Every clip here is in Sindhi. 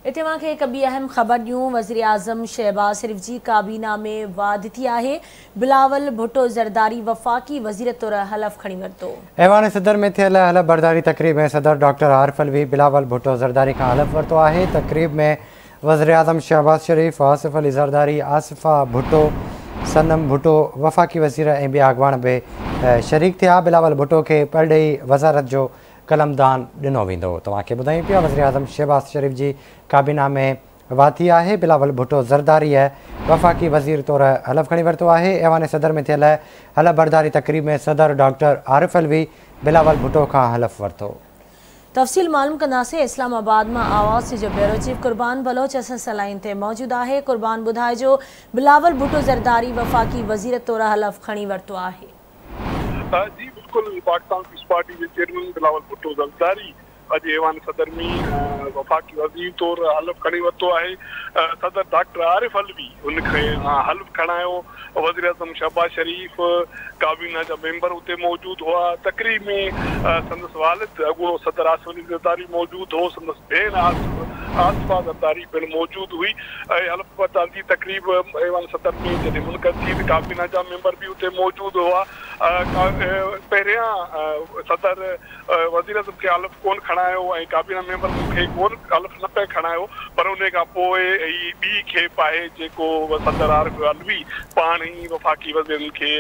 اتي اوهان کي هڪ ٻي اهم خبر ڏيون، وزيراعظم شهباز شريف جي ڪابينا ۾ واڌ ٿي آهي، بلاول ڀٽو زرداري وفاقي وزير طور حلف کڻي ورتو. ايوان صدر ۾ ٿيل حلف برداري تقريب ۾ صدر ڊاڪٽر عارف علوي بلاول ڀٽو زرداري کان حلف ورتو آهي. تقريب ۾ وزيراعظم شهباز شريف، آصف علي زرداري، آصفه ڀٽو، صنم ڀٽو، وفاقي وزير ۽ ٻيا اڳواڻ به شريڪ ٿيا. بلاول ڀٽو کي پرڏيهي وزارت جو قلمدان ڏنو ويندو. توهان کي ٻڌايون پيا وزيراعظم شهباز شريف جي ڪابينا ۾ واڌ ٿي آهي، بلاول ڀٽو زرداريء وفاقي وزير طور حلف کڻي ورتو آهي. ايوان صدر ۾ ٿيل حلف برداري تقريب ۾ صدر ڊاڪٽر عارف علوي بلاول ڀٽو کان حلف ورتو. تفصيل معلوم ڪنداسين اسلام آباد مان آواز جو بيورو چيف قربان بلوچ اسان سان لائين تي موجود آهي. قربان ٻڌائجو بلاول ڀٽو زرداري وفاقي وزير طور حلف کڻي ورتو آهي. جي بلڪل پاڪستان پيپلز پارٽي جي چيئرمين بلاول ڀٽو زرداري اڄ ايوان صدر ۾ وفاقي وزير طور حلف کڻي ورتو آهي. صدر ڊاڪٽر عارف علوي هن کي حلف کڻايو. وزيراعظم شهباز شريف، ڪابينا جا ميمبر اتي موجود هئا. تقريب ۾ سندس والد اڳوڻو صدر آصف علي زرداري موجود هو، سندس ڀيڻ آصفه زرداري پڻ موجود هئي ۽ حلف برداري جي تقريب ايوان صدر ۾ جڏهن منعقد ٿي ته ڪابينا جا ميمبر به اتي موجود هئا. پهريان صدر وزيراعظم کي حلف ڪونه کڻايو ۽ ڪابينا ميمبرن کي ڪونه حلف نه پئي کڻايو پر انهي کان پوء هي ٻي کيپ آهي جيڪو صدر عارف علوي پاڻ ئي وفاقي وزيرن کي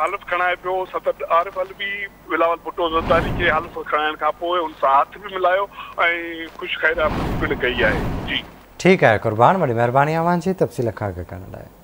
حلف کڻائي پيو. صدر عارف علوي بلاول ڀٽو زرداري کي حلف کڻائڻ کان پوء هن سان هٿ به ملايو ۽ خوش خيرات پڻ ڪئي آهي. جي. ٺيڪ آهي قربان وڏي مهرباني اوهان جي تفصيل کان آگاهه ڪرڻ لاء.